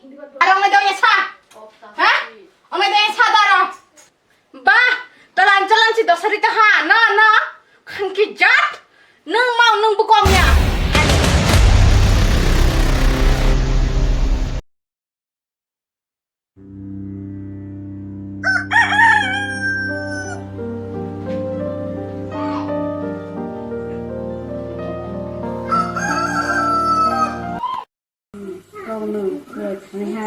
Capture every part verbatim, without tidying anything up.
Aro wngnai dong ya sa? Ha? Wngnai dong ya sa daro? Ba, tolan cholan si dosari ta ha, no, no. Khangki jat, nwng mau nwng bukom ya. Kok nwng thani ha.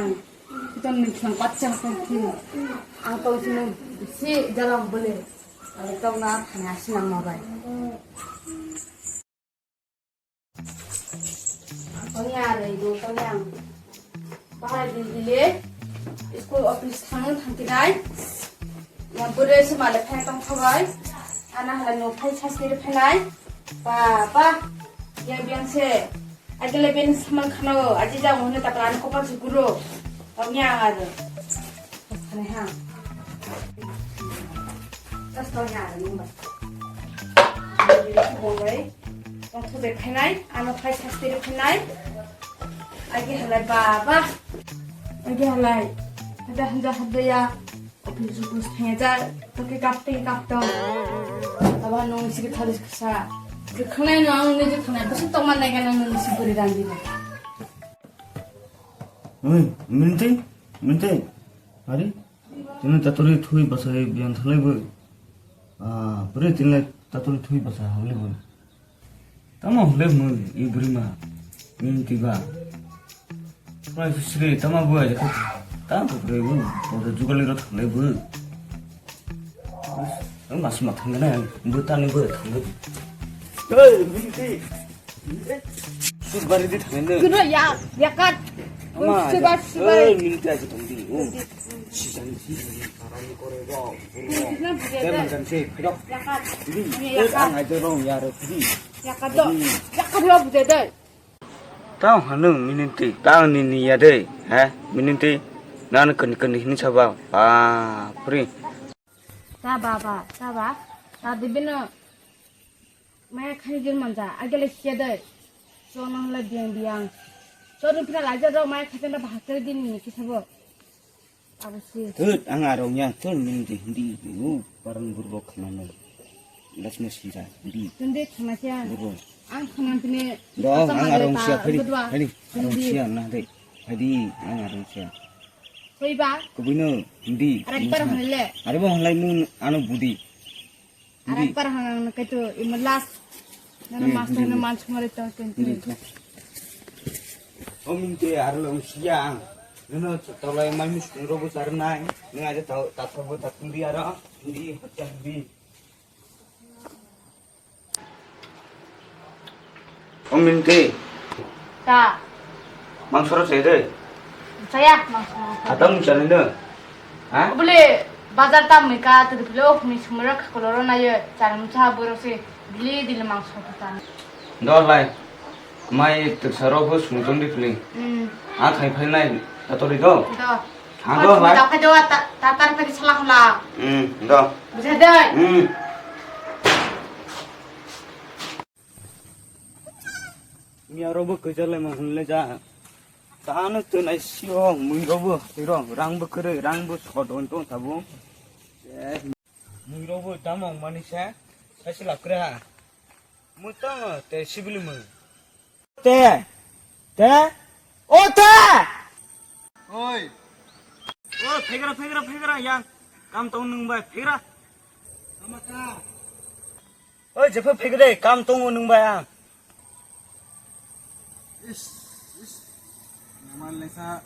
Kiton nwng khwlang patsa patsa thini. Ang tong sini bisi jalang bole. Ang tong na thani asi nang ma bai. Ang tong ya re do tong ya. Bahai di dile. School office thang thang tinai. Ya bole se male phai tong khabai. Ana hala no phai sas kiri phanai. Ba ba. Ya biang se. Agile ben saman khano, aji ja mohne tapra ani kopal si guro. Tong ya ang aro. Khane ha. Tas tong ya ang ba. Bongai. Tong thode phenai, ano phai sastiri phenai. Agi halai baba. Agi halai. Hada hanja hada ya. Office office thangya ja, toke kap tei kap tong. Aba nung sigi thalis kasa. Khanai no ang niji khanai, bisi tongma nai gana nung si buri randi na. Oi, Minti, Minti. Ari, tini taturi thui basai biyan thalai bo. Ah, buri tini taturi thui basai halai bo. Tamo hwnle mung i bwrwi ma. Nini twi ba. Prai sri tamo bo ai kho. Ta ko prai bo. Bo jugali ro thangle bo. Ang mas ma thang na. Bo ta ni bo thang. Hey, nini twi. Sut bari di thang na. Kuno ya, yakat. Ama. Subar, subar. Hey, nini twi ai thang di. Oh. Si jang si jang. Parani kore bo. Nini twi na bujai. Dia makan si. Phirok. Yakat. Di. Ini Eh, yakat. Ang aja dong ya, Rodi. Yakat do. Yakat do bujai dai. Tao hanung miniti, tao nini ya dei, ha? Miniti, nan keni keni hini saba, pa, pri. Ta ba ba, ta ba, ta di bino. Maya khani jin manja, agele sia dai. So nang la biang biang. So ni pina laja do maya khajana bahakar din ni kisabo. Abo si. Thut, ang arong ya, thut, nini di, hindi, u, parang burbo khanano. Lasma sira, hindi. Tende khana sia. Burbo. Ang khana tene. Do, ang arong sia, phadi, phadi. Arong sia, nah, dei. Phadi, ang arong sia. Koi ba? Kubino, hindi. Arak par hanle. Are bo hanlai mun, ano budi. Arak par hanang na kaitu imo last. Nana master na man sumare to kaitu. O minte arlo siang. Nana tolai mai mis kuro bu sar nai. Ni aja tau tatro bu tatri aro. Di hotya di. O minte. Ta. Mangso ro chai de. Chaya, mangso. Hatam chai de. Ha? Bole bazar tam mui ka tu pilo mi sumara khakolo ro na ye char mucha boro se dili dili mangso ta. Do lai. Mai tu saro ko sung tong di pili. Hmm. A khai phai nai ta to ri do. Do. Ang do lai. Ta khai do ta ta tar khai sala hla. Hmm, do. Bujha dai. Hmm. Miya robo kwchar lai ma hwnle ja. Tano twnai sio mui robo tiro rang bo kwrwi rang bo sot on tong tabo. Mui robo tamo mani sa sai se lakra. Mui tamo te sibili mui. Te. Te. O te. Oi. O phegra phegra phegra yang. Kam tong nung bai phegra. Ama ka. Oi, jepho phegre, kam tongo nung bai ang. Is, is. Naman lesa,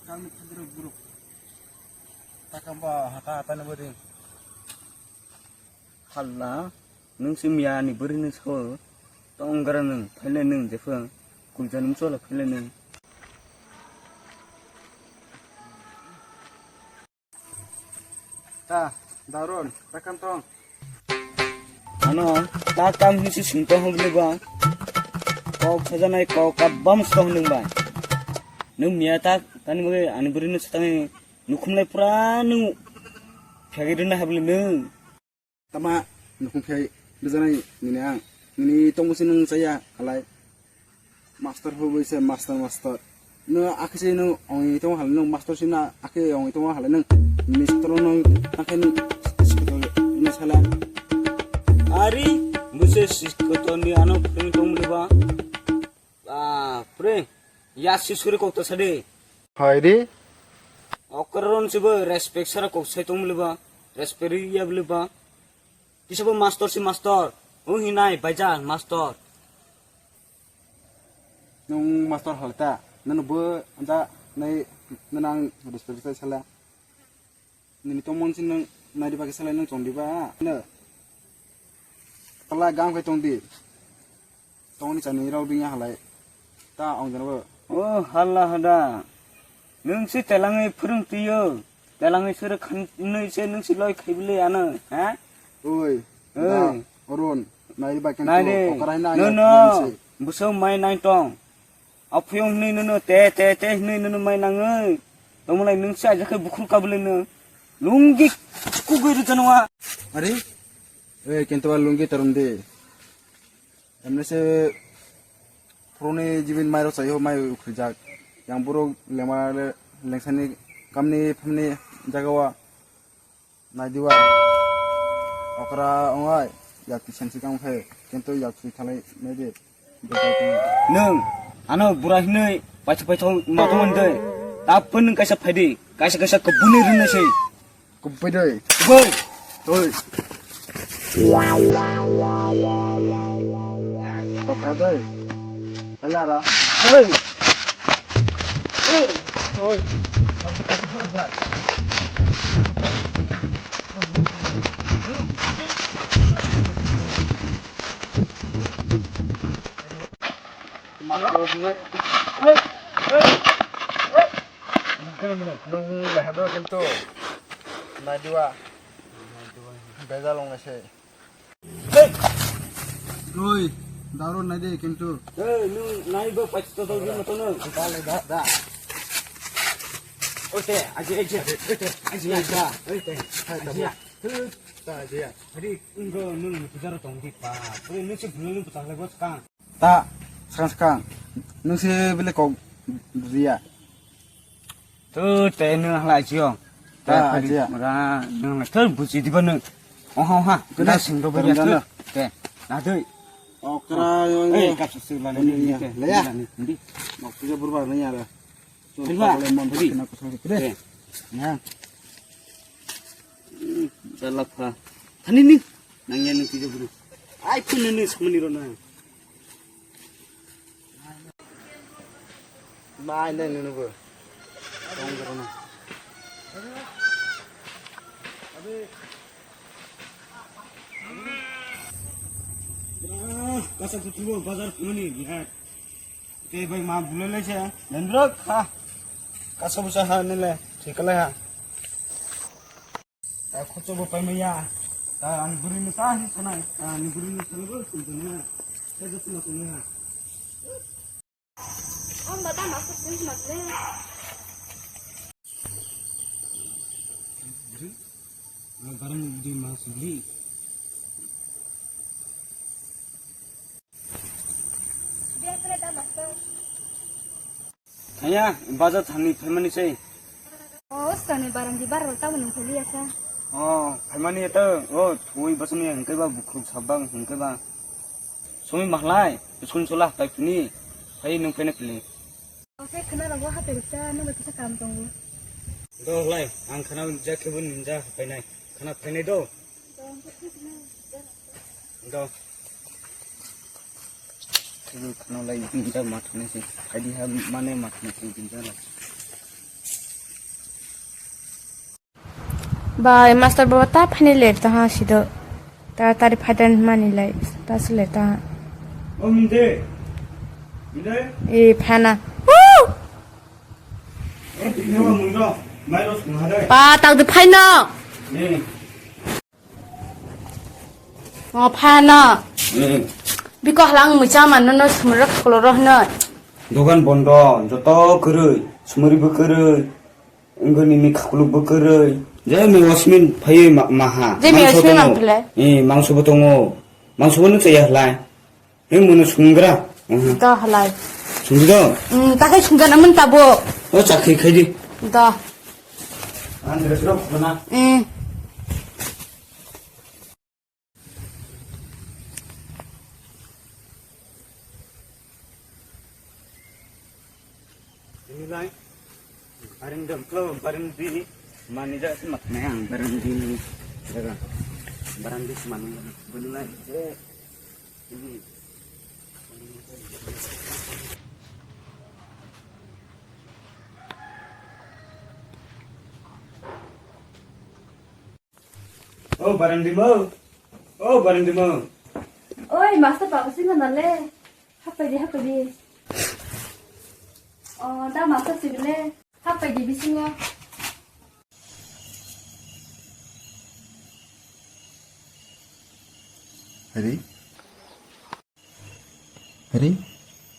kam phegre buruk. Takam ba hata hata ni bodi. Halla, nung si miya ni buri ni so, tong gara nung, phaile nung jepho, kulja nung chola phaile nung. Ta, Daron, ta kam tong. Ano, ta kam hinsi singto hobli ba. Kok sajanai kok kabam song nung ba. Nung miya ta, tani bagwi ani buri nung satang nukhumlai pura nung phagirina habli nung. Tama nukhung phai bijanai nini ang. Nini tongmusi nung chaya halai. Master hobwi se master master. No, akhe se no ongni tong hal no master sina, akhe ongni tong hal no mister no, akhe no sala. Ari, buse sikoto ni ano pring tong liba. Ah, pring. Ya si suri kok to sade. Hai ri. Okron sibo respect sara kok sai tong liba. Respect ya liba. Kisa bo master si master. Ung hinai baja master. Nung master halta. Nanu bo anta nai nanang respect sai sala. Nini tongmon si nung nai di ba kisa lai nung chong di ba. Na. Pala gam kai tong di. Tongni chani rok dingya halai. Ta ong jana bo. O hala hada. Nung si telangwi phwrwng twiyo. Telangwi suru khanwi se nung si loi khai bile ano, ha? Oi. Oi. Da, Arun, nai ba kan Nai to, de. Okara hina No, ya no. Buso mai nai tong. Aphuyung hwnwi nono te, te, te hwnwi nono mai nangwi. Tongmolai nung si ajakhe bukhuk kabule no. Lungi kugui rwjano wa. Are? Eh, kento wa lungi tarum de. Emne se phuruni jibin mai rok chaio mai ukhrijak. Yang buruk lema le-, lengsani kamni phamni jaga wa. Naidiwa. Okra ongoi, yak twi sensi kang khe, kento yak twi khalai naidi. Nwng, ano bura hinwi paitha paitha ma tong mande. Tapun nwng kaisa phaidi, kaisa kaisa kubuni rinai se. Kubui doi. Kubui. Oi. Okra doi. Alara. Oi. Oi. Nung leha do kintu. Naidiwa. Bejal ong se. Oi, daro nai de kintu. Ei, nung nai bo pachi to dogri mo to nung. Da le da, da. Ote, aji, aji. Ote, aji, aji. Ote, aji. Ta aji. Hari, nung nung pujaro tong di pa. Oi, nung se bulu nung putang le bos kang. Ta, skang skang. Nung se bile kok bujiya. Tu te nung hala ajiyo. Te Ah, phari ajiya. Mura nung thar buji diba nung. Oha, oha. Kena Kena sing do bari gana. Tu. Te. Na dui. Okra yo. Eh, kapsa sila ni. Ni, ni, ni. Leya. Ni, ni. Nok puja burba ni ara. Burba. Kena kusa. Te. Ya. Jalak ha. Thani ni. Nang ya ni puja buru. Ai phun ni samani ro na. Nai nai nunu bo. Tong jero no. Kasa putri bo bazar kumani bihar. Te bai ma bulai lai se. Nandro kha. Kasa busa ha nile. Thik lai ha. Ta khorcho bo pai maya. Ta ani buri ni ta hin sanai. Ta ani buri ni sanai bo sin sanai. Ta joto na sanai ha. Ang bata masuk sini mas le. Ang barang di masuk di. Thaya, bazar thani phaimani sei. O, skani barang di bar tamo nung thali asa. O, phaimani eto, o, thui basani hingke ba bukruk sabang hingke ba. Sumi mahlai, sun sola tai phini, phai nung phene phini. Oke, khana rogo ha periksa, nung kisa kam tongo. Do lai, ang khana ja kebun ninja phainai, khana phainai do. Do. Khano lai ginja mathne se. Khaidi ha mane mathne se ginja lai. Bai, master baba ta phani le ta ha sido. Ta tari phadan mani lai. Ta sile ta. O minde. Minde. E phana. Woo! O tini wa mundo. Mai ros kun hade. Pa tak de phaino. Ni. O phano. Hmm. Biko halang mucha manno no sumrok koloro hno. Dogan bondo, joto kwrwi, sumri bo kwrwi, wngoni ni khakluk bo kwrwi. Je me wasmin phaiwi ma-, maha. Je me wasmin mang phle. Eh, mangso bo tongo. Mangso bo nung chaya halai. Hei munu sumgra. Mhm. Da halai. Sungdo. Hmm, takai sunggan amun tabo. O chakri khai di. Da. Andre bro, mana? Hmm. Ini lai, barang dam klo, barang di, mani ja semak nayang, barang di, jaga, barang di semak nayang, beli lai, eh, ini. O barang di mo, o barang di mo. Oi, master babu sing na le. Hapai di, hapai di. Oh, da master sibile. Hapai di bisingo. Hari? Hari?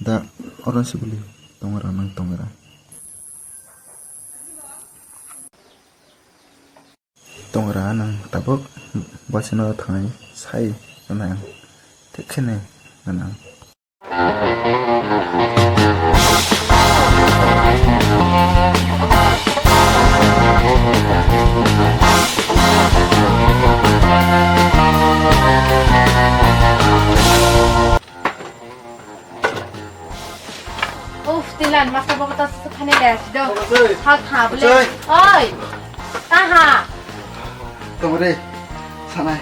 Da oron sibili. Tongora nang tongora. Tongra nang tabuk bwsano thangwi sai gwnang, thik khe nai gwnang. Uf, Tilan, masa baba ta sa thani le, do. Baba, soi. Ha, ha, bole. Soi. Oi. Taha. Tongre, sanai.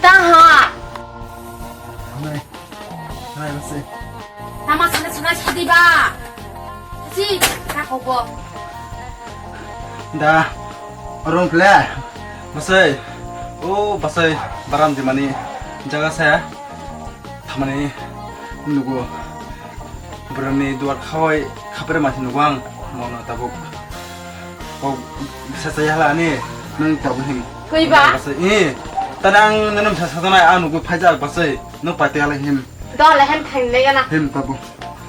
Taha. Sanai. Sanai, basi. Tama sana sana sadi ba. Si, ta ko bo. Da, rong khle. Basai. O, basai, baram di mani. Jaga saya. Thamani nugo borokni duar khawai khapre masi nugo ang mono tabuk kok bisa saya hala ani nang tabuk hin. Koi ba? Basa, eh, tanang nanam sa sa tanai ang nugo phaijak basai no pati hala him. Dole hem thain le gana. Him tabuk.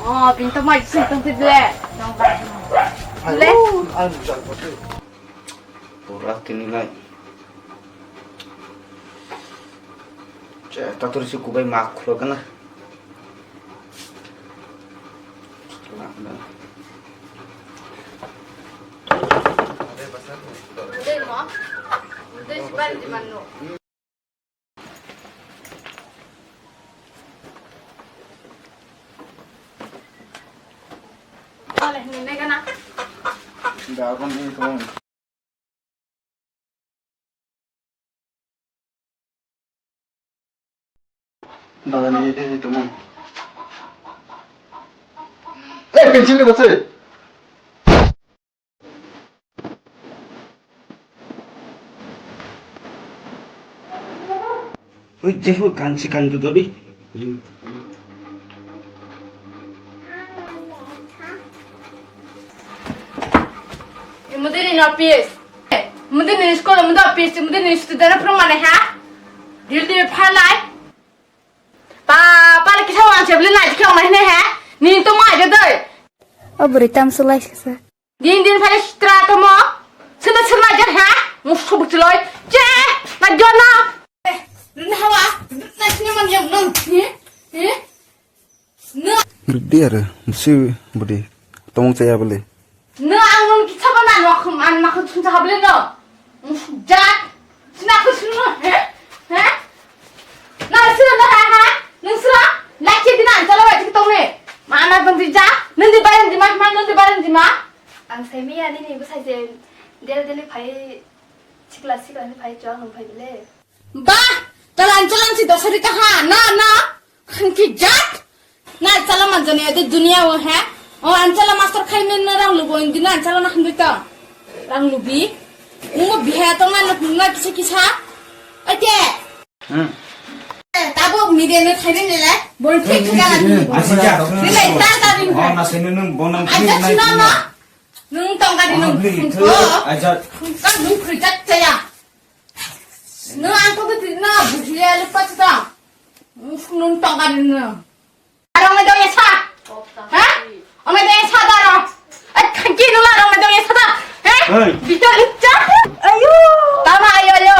Oh, bin to mai sin tong ble. Nong ba. Hai, le. Oh, ang jak basai. Pura tini lai. Che, tatur si kubai mak khulo kana. Dei mo? Dei si bari di manno. Dale, ni mega na. Da kon ni kon. Dada ni de de tumon. Eh, pencil ni bose. Ui, jehu kansi kan dudori. Mudiri no office. Mudiri ni school, mudiri office, mudiri ni student pro mane ha? Dil dil phalai. Pa, pa le kisa wan chebli na jikhe wan hine ha? Ni to ma je doi. O buri tam sulai kisa. Din din phai sitra tomo. Sino sirma jar ha? Musu bukchiloi. Che, na jona. Rin hawa. Na sini man yam non. He? He? No. Ridi are, musi budi. Tomong chaya beli. No, ang non kitsa ba na no khum an ma khum chum cha beli no. Musu jat. Sina khum sunu. He? He? Na sira na ha ha. Nung sira. Laki dina an chala ba tik tong ne. Ma na bang di ja. Nung di bayan di ma, ma nung di bayan di ma. Ang sai miya nini bwsai se del deli phai sikla sikla ni phai chuang nung phai bele. Ba, talan chalan si dosari ka ha, na, na. Khanki jat. Na chala manjani ade dunia o ha. O an chala master khai men na rang lubo indi na an chala na khandui ta. Rang lubi. Ungo biha to na na kisa kisa. Ate. Hmm. Tabuk media no thaini nilai. Bol thik thik ala ni. Asik ja. Nilai ta ta ni. Oh, na sini nung bonang. Aja sini na. Nung tong ka di nung. Aja. Ka nung khrijak chaya. Nung ang ko di na bujia le pa ta. Nung tong ka di nung. Arong na dong ya sa. Ha? Ong na dong ya sa da ro. Ai, kaki nung la arong na dong ya sa da. Ha? Hey. Bita lucha. Ayo. Tama ayo ayo.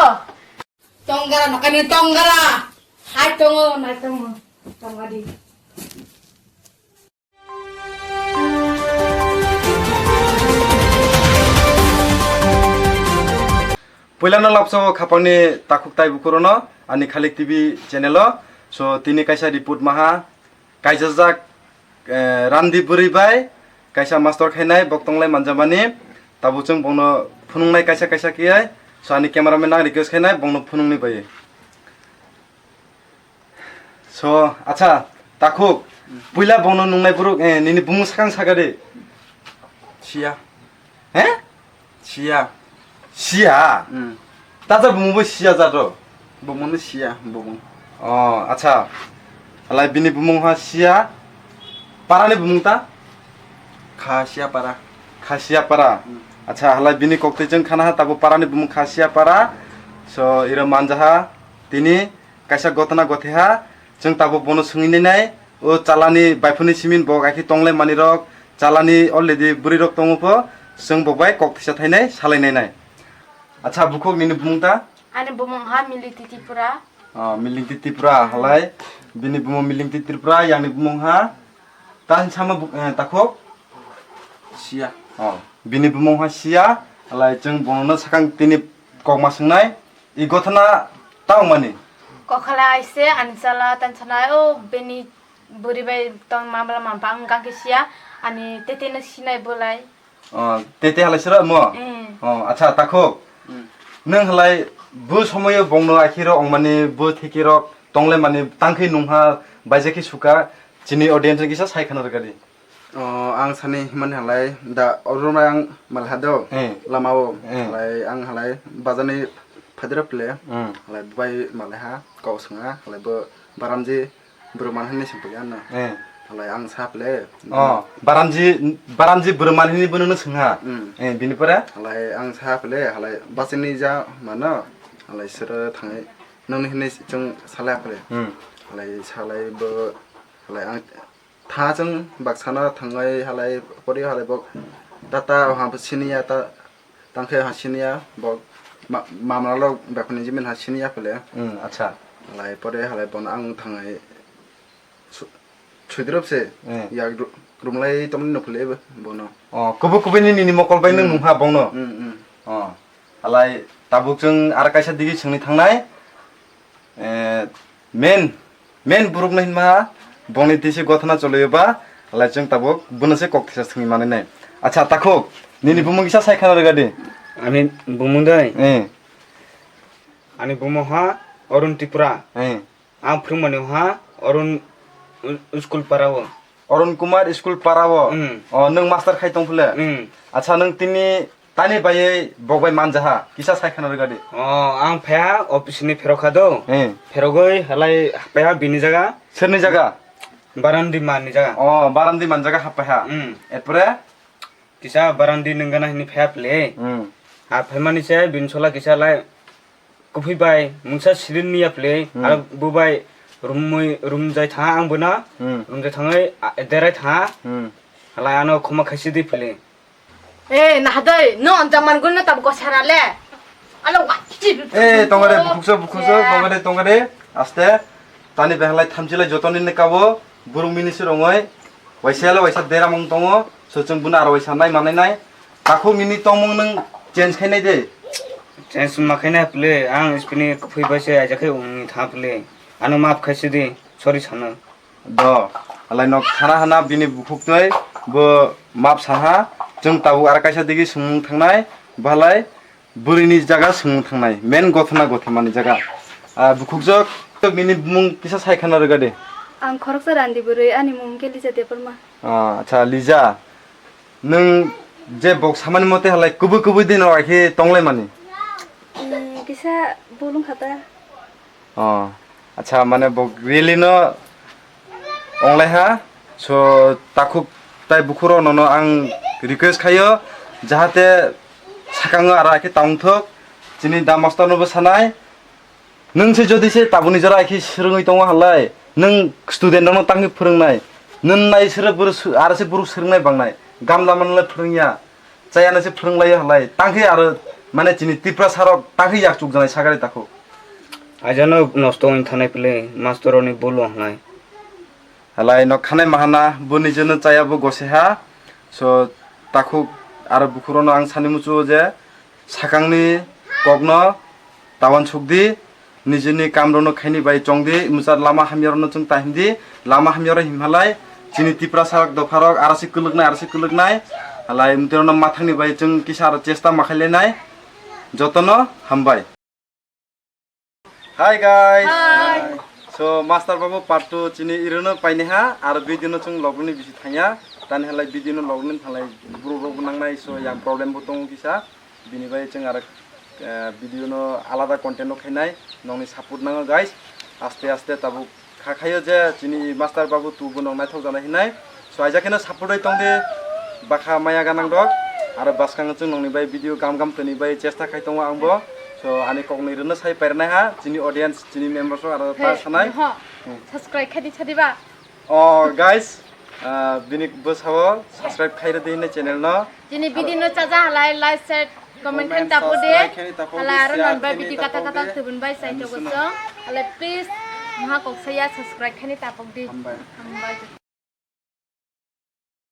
Tonggara, makanya tonggara. Hai tongo, nai tongo. Tonggadi. Puilano lapsao khapangni takhuk tai bukhurokno ani Khalik T V channel o. So, tini kaisa report maha kaijajak, eh, randi bwrwi bai kaisa master khainai bok tonglai manjamani. Tabuk chwng bongno phunuknai kaisa kaisa kiyai. So, ani cameraman ang request khainai bongno phunukni bai. So, acha, takhuk, puila bongno nungnai borok, eh, nini bumung sakang saka de. Siya. He? Siya. Siya? Hmm. Taja bumung bo siya jato? Bumung ni siya, bumung. Oh, acha. Halai bini bumung ha siya. Para ni bumung ta? Kha siya para. Kha siya para. Hmm. Acha, halai bini koktwi chwng khana ha tabo para ni bumung kha siya para. So, iro manjaha tini kaisa gotna gotheha, chwng tabuk bono swngwi nainai, o chalani baiphani simin bo gaikhe tonglai manwirok, chalani already bwrwirok tongo pho, chwng bo bai kok thisa thainai, salai nainai. Acha, bukhuk nini bumung ta? Ani bumung ha Militi Tripura. Ah, Militi Tripura, halai. Bini bumung Militi Tripura, yang ni bumung ha? Tan sama bu-, eh, takhuk? Siya. Oh, bini bumung ha siya, halai chwng bono sakang tini kok ma swngnai. I gothana tang mani? Kokhala aise ani chala tan sana o bini buri bai tong mamla mampa ang gangke siya ani tete no sinai bolai. Oh, tete halai sira mo? Mm. Oh, acha, takhuk. Mm. Nwng halai bu somoyo bongno akhiro ongmani bu thikirok tongle mani tangkhe nungha baijaki suka chini audience kisa sai khana rwgadi. Oh, ang sani himani halai da oromai ang malha do. Eh. Lama o. Eh. Halai ang halai bazani phadira phle. Mm. Halai bai malha kau swnga halai bo baramji bwrwi manhini sempli anna. Eh. Halai ang sa phle. Oh, baramji, baramji bwrwi manhini bono no swnga. Mm. Eh, bini pore? Halai ang sa phle halai basini ja mano halai sero thangai nongni hinui chwng salai phle. Mm. Halai salai bo halai ang Tha chwng baksano thangwi halai pori halai bo tata ha siniya ta tangkhe ha siniya bo ma-, mamralo bekhani jimin ha siniya phle. Hmm, acha. Halai pore halai bono ang thangwi su-, suidrop se Hmm. yak ru-, rumlai tongmani nukle bono. Oh, kubu kubu ni nini mokol bai nung Hmm. nungha bongno. Hmm, hmm. Oh, halai tabuk chwng aro kaisa digi swngni thangnai. Eh, men, men borok no hinma bongni tisi gothana choliyo ba, halai chwng tabuk bono se kok thisa swngwi manwi nai. Acha, takhuk, nini bumung kisa sai khana rwgadi. Ani bumung dai? Eh. Ani bumung ha Arun Tripura. Eh. Ang phwrwngmani ha Arun u-, school para o. Arun Kumar school para o? Mm. Oh, nwng master khai tong phle? Mm. Acha, nwng tini tani baiwi bok bai manjaha, kisa sai khana rwgadi. Oh, ang phaiha office ni pherok kha do. Eh. Pherogwi halai phaiha bini jaga. Serni jaga? Barandi man ni jaga. Oh, Barandi man jaga hapaiha. Mm. Erpore? Kisa Barandi nung gana hini phaiha phle. Hmm. A phaimani se bini sola kisa lai kuphwi bai mungsa silin niya phle. Hmm. Aro bo bai rumwi rumjai tha ang bono. Hmm. Rumjai thangwi, a, derai tha. Hmm. Halai ano khoma khaisi di phle. Eh, nahadai, no jaman gulna tab gosara le. Alo, wa, chi, Eh, tongare, bukhukso, bukhukso, Ya. tongare, tongare. Aste. Tani behalai thamchilai jotoni ne kabo, burung mini se rongoi. Waisa le waisa deramung tongo. So chwng bono aro waisa nai manai nai. Takhuk nini tongmung nwng change khainai de. Change ma khainai phle, ang spini kuphwi bai se aija khe ungni tha phle. Ano maaf khaisi di, sorry sano. Do, alai nok thana hana bini bukhuk twi bo maaf saha. Chwng tabuk aro kaisa digi swngmung thangnai. Balai Bwrwini jaga swngmung thangnai, main gothona gothimani jaga. Ah, bukhukjwk, nini bumung kisa sai khana rwgadi. Ang khoroksa randi bwrwi, ani mung khe Lija Debbarma. Ah, acha, Lija. Nwng je bok samani mote halai kubui kubui dino akhe tonglaimani? Hmm, kisa bolong khata. Oh, acha, mane bo really no onglaiha. So, takhuk tai bukhuro nono ang request khayo, jahate sakango aro akhe tongthok. Chini da master no bo sanai. Nwng se jodi se tabuni jora akhe swrwngwi tongo halai. Nwng student rokno tangwi phwrwngnai. Nwng nai sere buru su-, aro se buru swrwngnai bangnai. Gamla manle phwrwngya. Chayana se phwrwnglaio halai. Tangkhe aro mane chini Tiprasa rok tangkhe yak chukjanai sagari takhuk. Ajano nosto wng thanai pwlwi master rokni bolo halai. Halai no khanai mahana bo nijeno chaya bo goseha. So takhuk aro bukhurokno ang sani muchuo je sakangni Kokno tawan sukdi, nijini kamrokno khaini bai chongdi, mwchar lama hamyarokno chwng ta himdi, lama hamyarok himhalai, chini Tiprasa dopharok arasi kwlwknai, arasi kwlwknai, halai mwtwirokno mathangni bai chwng kisa aro chesta ma khailainai, jotono hambai. Hi guys. Hi. So Master Babu part two chini irono paini ha, aro video no chwng logni bisi thangya, tani halai video no logni thalai buru rok nangnai, so yang problem bo tongo kisa. Bini bai chwng aro, eh, video no alada content no khainai, nongni support nango guys. Aste aste tabuk kha khayo je chini Master Babu two bo nong naithok jana hinai. So aija kheno support oi tongdi bakha maya ganang rok. Aro bwskang chwng nongni bai video gam gam toni bai chesta khai tongo ang bo. So ani kok ni rwno sai pairnai ha chini audience, chini members rok aro ta sanai. Ho. Hmm. Subscribe khaidi sadi ba. Oh guys, ah, bini bwsao subscribe khairwdi hinwi channel no. Chini video no chaja halai like, share, comment khaini tapo de. Subscribe khaini tapo de, halai aro share non bai khaini video kata tapo kata de. Tubun bai sai. Ani togo suna. So, halai please maha kok saya subscribe khaini tapok di. Hambai. Hambai.